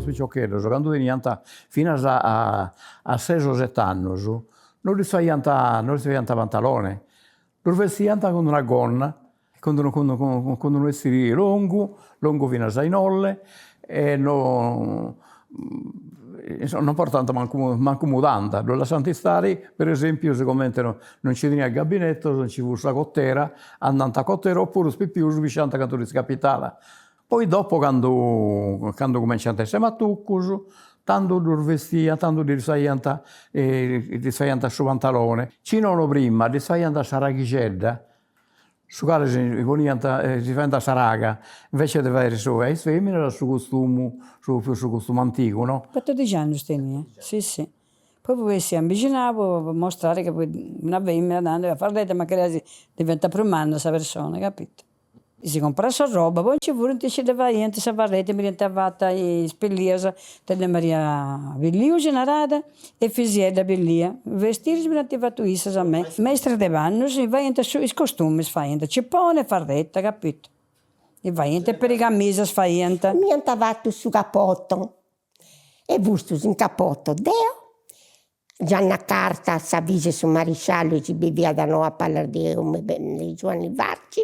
Is piciocheddos candu teniant finas a ses o set'annus no ddis faiant no ddis faiant pantalone, ddus bestiant cun d'una gonna, cun d'unu cun d'unu bestiri longu, longu finas a inolle e no insoma non portant mancu mancu mudanda, ddu lassant istari, per esempiu sigomente no nci teniat gabinetos nci fut sa cotera, andant a cotera opuru is pipius pisciant cantu ddis capitat. Poi dopo candu candu cumenciant a essi matucus, tandu ddus bestiant, tandu ddis faiant ddis faiant su pantalone, ci nono prima ddis faiant sa raghixedda, su cale si poniant si faiant sa raga, invece de fairi su a is feminas su costumu su su costumu antigu no. Catodixi annus tenia, si si. Poi fui bessia in bixinau po mostrare ca fui una femina tando e a fardetta mancari diventat prus manna sa persona, capito. Si comporat sa roba, poi nci furint is chi dda faiant sa fardetta, mi dd'iant fata is Pillias, Tedda Maria Pilliu si narat e Fisiedda Pillia, bestiris mi dd'ant fatu issas a mei, mestras de pannus, faiant is costumis faiant, cipone e fardetta, capito, e faiant peri camisas faiant. M'iant fatu su capoto e fustus in capoto deo Gianna Carta, sa filla 'e su marisciallu chi biviat no a palas de 'omu de Giuanni Farci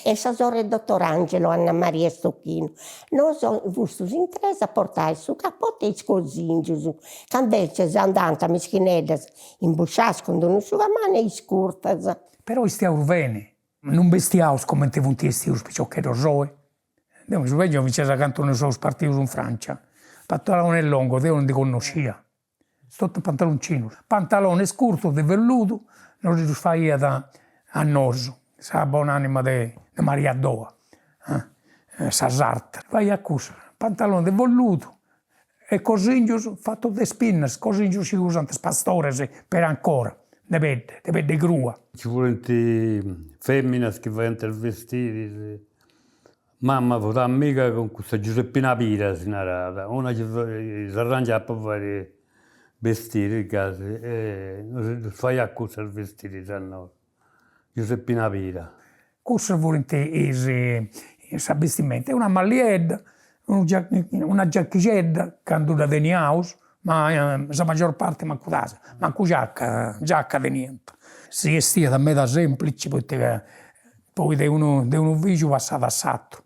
e sa sorre 'e dottor Angelo Anna Maria Stochino. Nosu fustus in tres a portai su capotu e is cosingius, ca invecias andant mischineddas imbuscias cun d'unu asciugamanu e iscurtzas. Però 'estiaus beni, non bestiaus cumenti funt 'estius is piciocheddos oi. Deu mi subengiu finzas a candu nosu seus partius in Francia, pantalones longos deu non ndi connoscia Totu pantaloncinus, pantalones curzus de velludu nos ddus faiat a nosu sa bon'anima de Maria Doa, sa sarta, faiat cussu, pantalone de velludu e cosingius fatus de spinnas, cosingius chi usant is pastores peri ancora, de pedde, de pedde crua. Nci furint feminas chi faiant is bestiris Mama fut amiga cun custa Giuseppina Pira si narat, una chi s'arrangiat po fai bestiris gasi e nosi ddus faiat cussus bestiris a nosu, Giuseppina Pira. Cussus furint is sa bistimenta, una malliedda, unu una giachixedda candu dda teniaus, ma sa maggior parti mancu ddas, mancu giaca giaca teniant. Si 'estiat meda semplici poita ca Poi de unu de unu figiu passat a s'aturu.